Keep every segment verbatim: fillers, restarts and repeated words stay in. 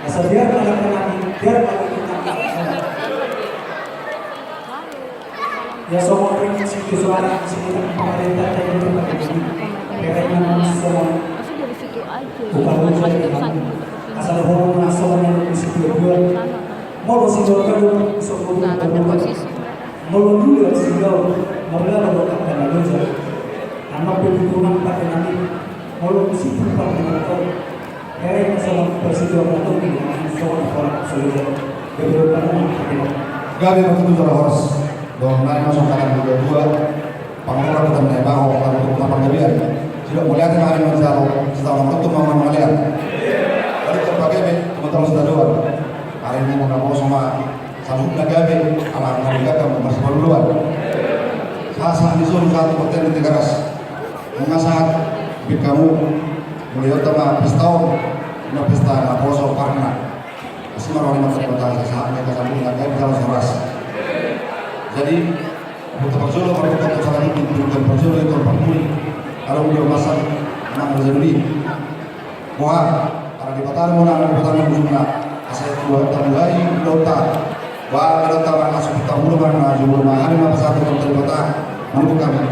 Asa biar anak-anak, biar anak-anak. Ya, songon ringin si Joshua, si kita pamarenta, kita pakai ini. Kira-kira nama semua. Bukan lucu ya, kan? Asal orang masuk yang di situ dua. Molo si Joshua dua, so, dua, dua. Molo dulu si Joshua, molo dulu akan ada. Anak begitu nampak dengan ini. Molo di situ pakai motor. Hera i ma songon presiden na tonggi, songon horas, songon gabe. Gabe ma tutu jala horas. Dohot nari ma songon hata ni natuatua. Pangurang tu tanda i ma ho, lalu tu panggabean. Sidok mauliate ma hami manjalo, sitahu nama tu mauliate. Balik tu pagabe, teman-teman sitadoan. Hari ini mau namo sama saluhutna gabe, ala na gabe, mau masih perluan. Sahat-sahat ni solu, sahat tu parten di Tigaras. Nunga sahat, bik hamu, mulai oto ma pesta on, na pesta naposo parna. Asi ma roha ni Amanta Debata, sahat-sahat ni kasambung na gabe jala horas. Jadi, buta parjolo, marbuka tu salam itu, buta parjolo itu parmuli. Kalau udah masak, nang jadi. Wah, kalau di Batam, mau nang di Batam, mau nang. Asal dua tamu lagi, dua tamu. Wah, kalau tamu langsung tamu, mana, jumlah mahal, mana satu, tamu, tamu, tamu, kami.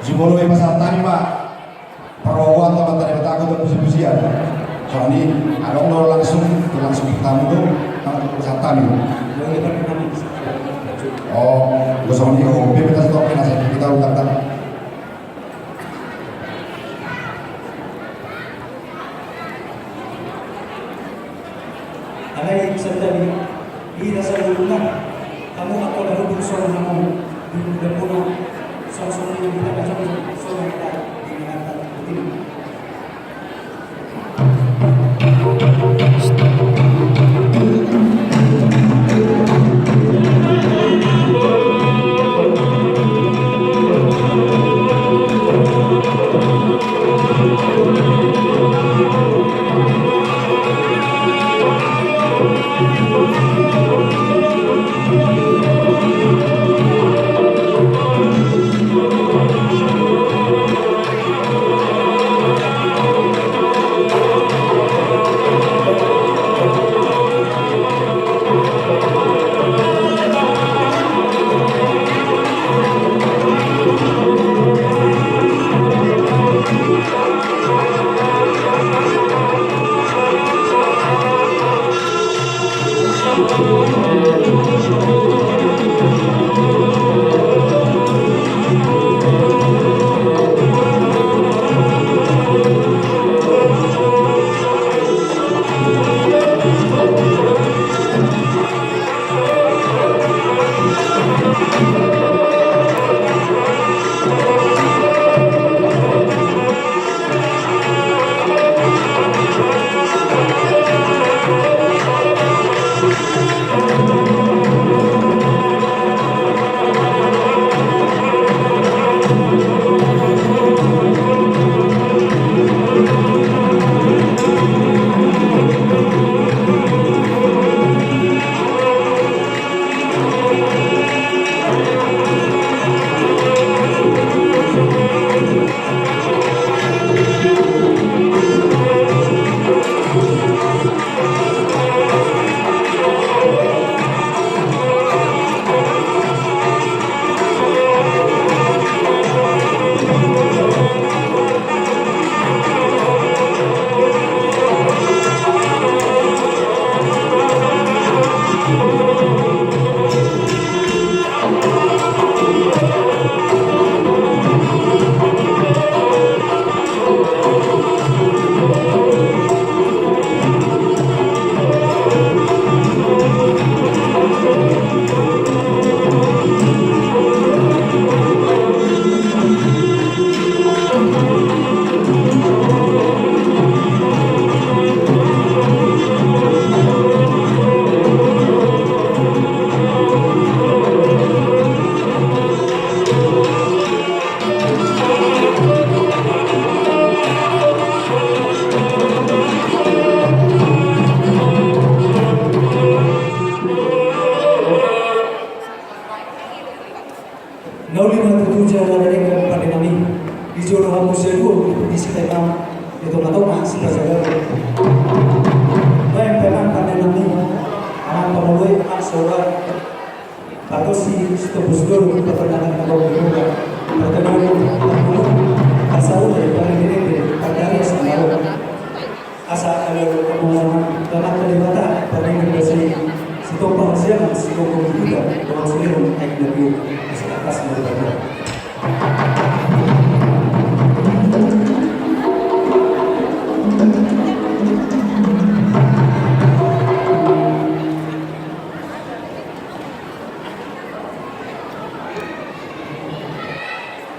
Jumolo i pasahat hami ma parrogoan tu Amanta Debata tu puji-pujian. Songon i, adong do langsung, langsung tamu do, pasahat hami. Oh, songon i, oh, bebas tok, kena saya, kita ulang, ulang. Alai bisa jadi, ida saluhutna, hamu angka na hudung songon hamu, di hudang muna, songon songon di hita, songon songon di hita, di hita, di hita. Jolo hamu saluhut di sipaimaon, di tongatonga sipajagalan. Baen pe amang pande nami, amang pamolue, amang soba. Pargonsi, sitombus dolok, partandangan na gabe boha. Partandangan na gabe boha. Asa ule, parende-rende, pardalan sangaro. Asa alualu hamu amang, Amanta Debata, pardenggan basa i, sitompa hasiangan, sitompa buda, dongan sulirong, aek na tio, asa tangkas ma di bagasan.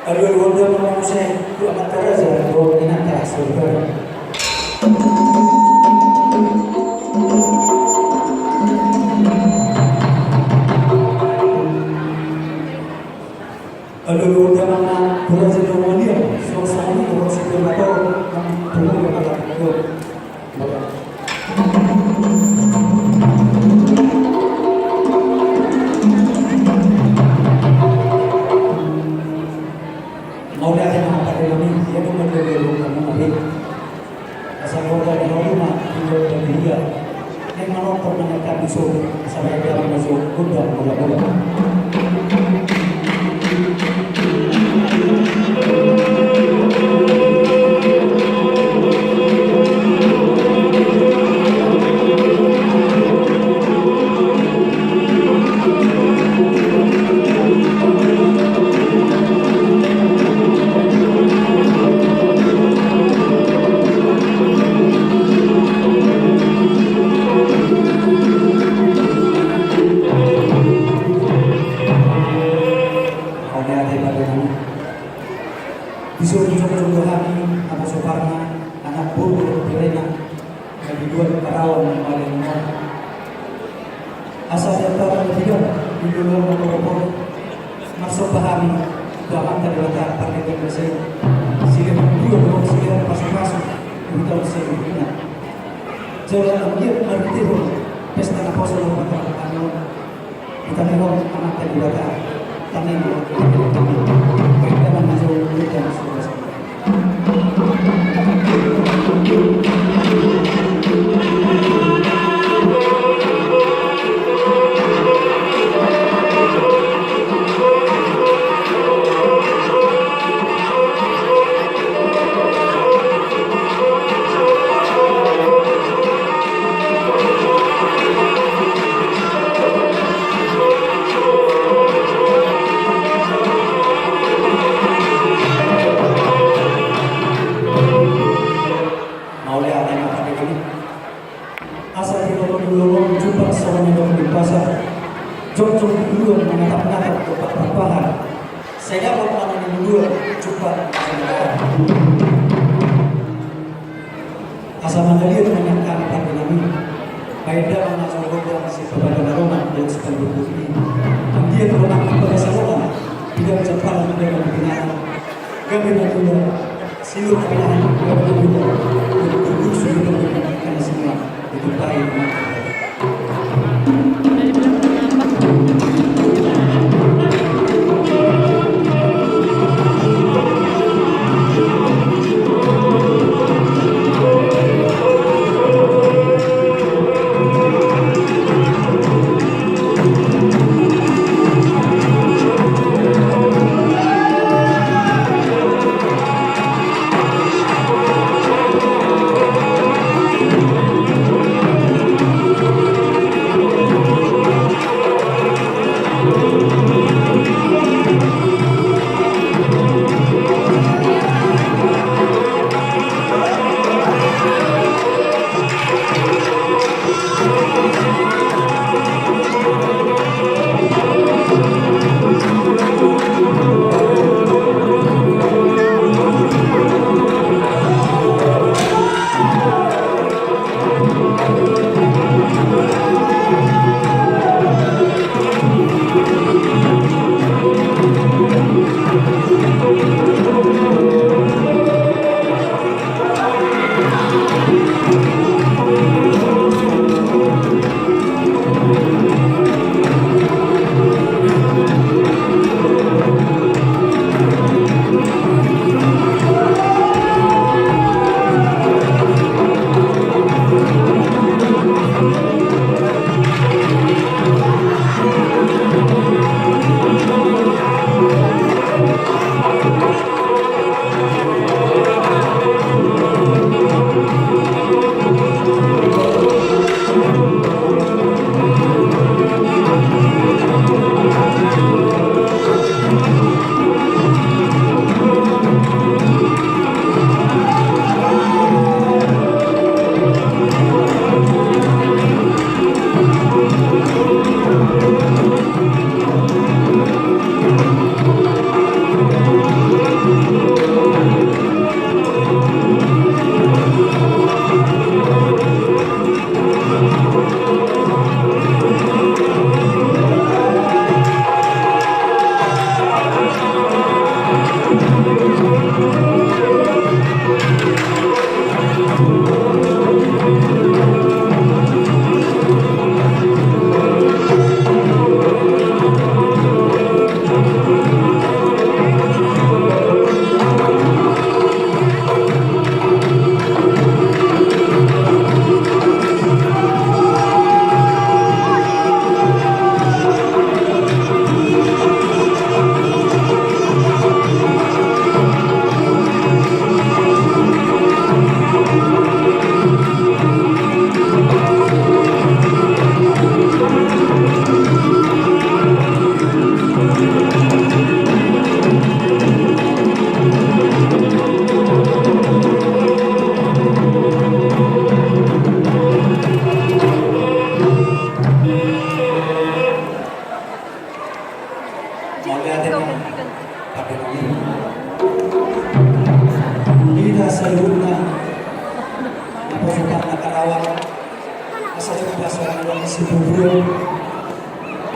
Alualu on da ma muse tu amanta raja dohot inanta saudara. Alualu on da ma tu raja dohot wali, suang songon i dohot sipir na torop, nang pungu dohot halak. Mauliate ma pande nami, ia do ma dia dia do kamu nabi. Asa kota di hamu ma, tinggal bagi dia. Yang menonton dengan kami so, sampai dia masuk, udah, udah, udah. Mauliate pande nami. Dison jongjong do hami, naposo parna, anak boru dohot berena, na di dua ni Karawang, na maliang on. Asa di antara na tinggal di loloan na porpor, marsomba hami tu Amanta Debata pardenggan basa i, silehon dua dohot silehon pasupasu di hita on saluhutna. Jala anggiat marhitehon pesta naposo dohot partangiangan on, ditangiangkon Amanta Debata. Tangiang ma. Baen damang na jolo, baen damang suhas. Mauliate ma pande nami. Asa di loloan on jumpa songon na nidok ni umpasa. Jongjong di uluan manatap-natap dompak parbahan. Sai dapot ma na niluluan jumpa. Asa mangaliat ma nian hami pande nami. Baen damang na jolo gondang sian parbagason na ro ma dohot sian parbagason i. Anggiat ro nang parbagason na ro ma. Pidang jampalan, pidang na binatang. Gabe na tula. Silur na binatang. Gabe na tula. Untuk berguru sudah berguru. Karena semua itu baik. Saluhutna na poso Parna Karawang, asa jumpa songon na didok ni siboboa,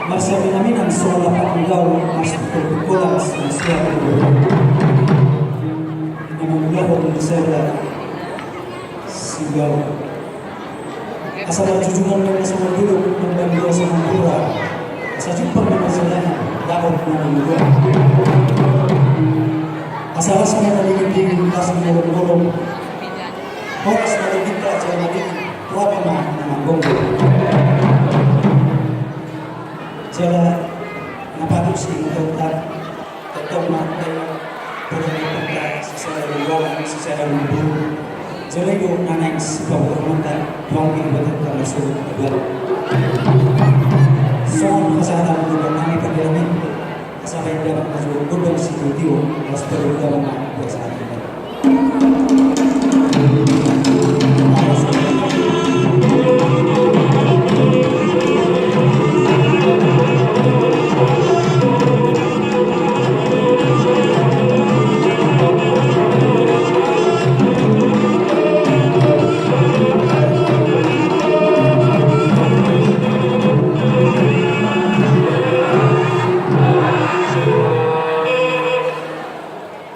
marsiaminaminan songon lapak ni gaol, marsitongtong holan songon suara ni boru. Na mangulahon di sada sigaol. Asa marjujungan ma na songon dolok, mambandua songon hura. Asa jumpang ma na sialangan, dapot ma na mangulahon. Asa las ma na dingindingin, las ma na lomlom. Horas ma na dingin, jala na dingin, tu aha ma na manggomgom. Jala na patut si na tongtong. Tongtong ma, eh, poda ni tongtong, sisada ni roha, sisada ni bulu. Jala i do na naeng sipaboa mata, tuang di botong tanggal solu, dua. Songon hasahatan ni gondang nami pande nami. Asa baen damang na suruh gondang sitio-tio, las padu damang na biasa.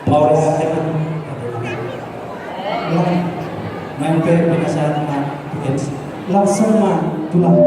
Paura teman. Main pe penasaran ma, langsung ma tulang.